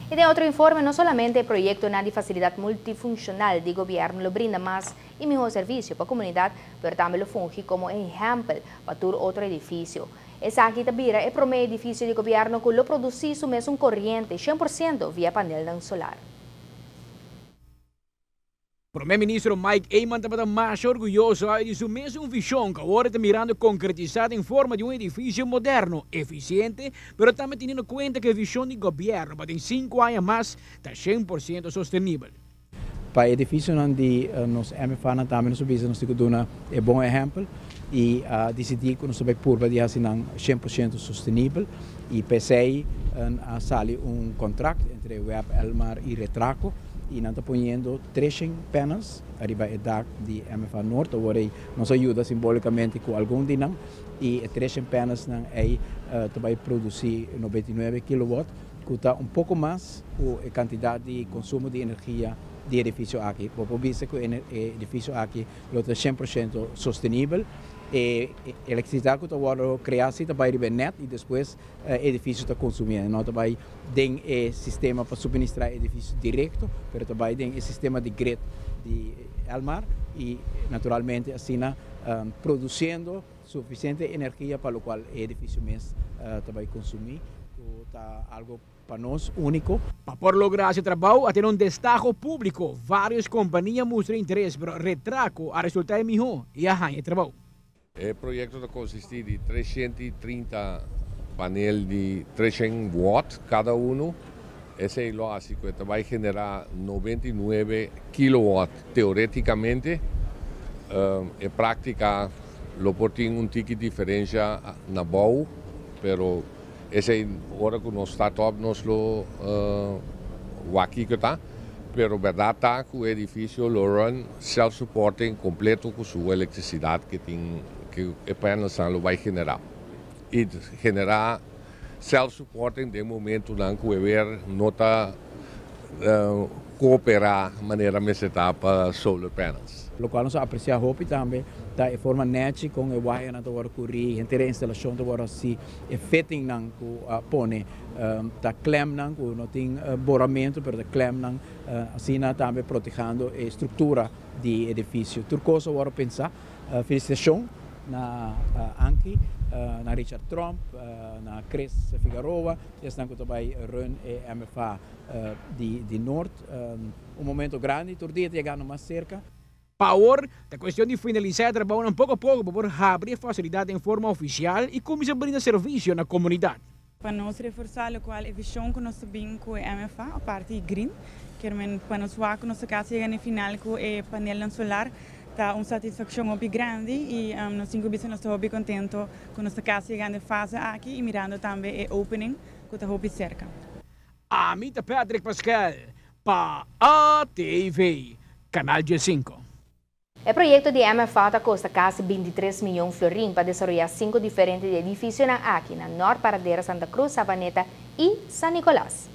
Y den otro informe, no solamente e proyecto di facilidad multifuncional di gobierno lo brinda mas y miho servicio pa comunidad, pero tambe lo fungi como ehempel pa tur otro edificio. Esaki ta bira e prome edificio di gobierno cu lo produci su mes coriente 100% via panel solar. Prome Minister Mike Eman tabata mas orguyoso di su mes vision cu awor ta mirando concretisa den forma di un edificio moderno, eficiente, pero tambe teniendo cuenta cu e vision di gobierno pa 5 aña mas ta 100% sostenibel. Pa edificio di nos MFA tambe nos bisa nos duna e bon ehempel y dicidi cu nos ta bay purba di asina 100% sostenibel y p'esey a sali un contract entre WEB, Elmar y Retraco y nan ta poniendo 300 panels ariba e dak di MFA Noord, awor nos a yuda simbolicamente cu algun di nan y 300 panels nan ey bay produci 99 kilowatt, cu ta un poco mas e cantidad di consumo di energia di e edificio aki. Bo por bisa cu e edificio aki ta 100% sostenibel y electricidad cu ta crea ta bay net y despues e edificio ta consumiendo. No ta bay den e sistema pa suministra edificio directo, pero ta bay den e sistema di grid di Elmar y naturalmente asina produciendo suficiente energia pa loke e edificio mes ta bay consumi, ta algo pa nos unico. Pa por logra e trabou, a tene un destaho publico. Varios compania a mustra interes, pero Retraco a resulta miho y a gana e trabou. E proyecto ta consisti di 330 panel di 300 watt cada uno. Esey lo haci cu bay genera 99 kilowatt teoreticamente. Den practica lo por tin un tiki diferencia na bou, pero esey ora cu nos start up nos lo wak kico ta, pero berdad ta cu e edificio lo run self-supporting completo cu su electricidad cu tin cu e panels lo bay genera. Y genera self-supporting den momento nan cu weer no ta coopera manera mester ta pa solar panels. Loke nos a aprecia hopi tambe, ta e forma nechi con e wire nan ta wordo cori, henter e instalacion ta wordo haci, e fitting nan cu pone, ta klem nan cu no tin boramento, pero ta klem nan asina tambe protegiendo e structura di edificio. Tur cos a wordo pensa, felicitacion na Anki, na Richard Tromp, na Chris Figueroa, esnan cu tambe run e MFA di Noord. Un momento grandi, tur dia yegando mas cerca. Pa awor, ta cuestion di finalisa e trabou poco poco pa por habri e facilidad den forma oficial y cuminsa brinda servicio na comunidad. Pa nos reforsa loke e vision cu nos tin cu e MFA, e parti green, kiermen pa nos wak nos cas yega na final cu e panel solar, ta un satisfaccion hopi grandi y nos tin cu nos ta hopi contento cu nos cas yega na e fase aki y mirando tambe e opening cu ta hopi cerca. Ami ta Patrick Pascal, pa ATV, Canal G5. E proyecto di MFA ta costa casi 23 miyon florin pa desaroya cinco diferente edificio aki na Noord, Paradera, Santa Cruz, Savaneta y San Nicolas.